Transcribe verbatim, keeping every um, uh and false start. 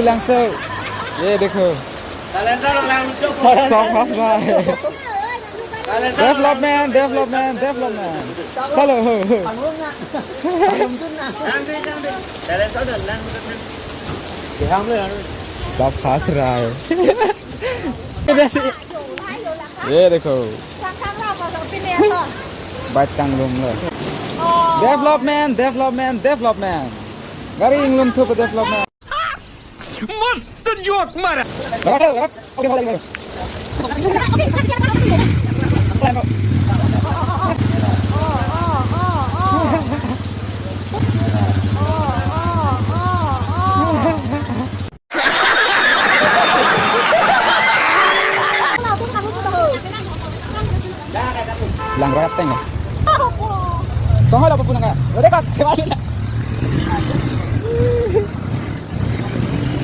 Langso. Ye dekho. Talenta lang lucu. Sab khas rai. Talenta. Development, development, development. Chalo, ho, ho. Talenta lang lucu. Sab khas rai. Ye dekho. Bike kanglumlo. Development, development, development. Gari inglumthup development. मस्त जोक मारा. Lang rap teng. Tong hala papunang ya. Udah kak, coba dulu.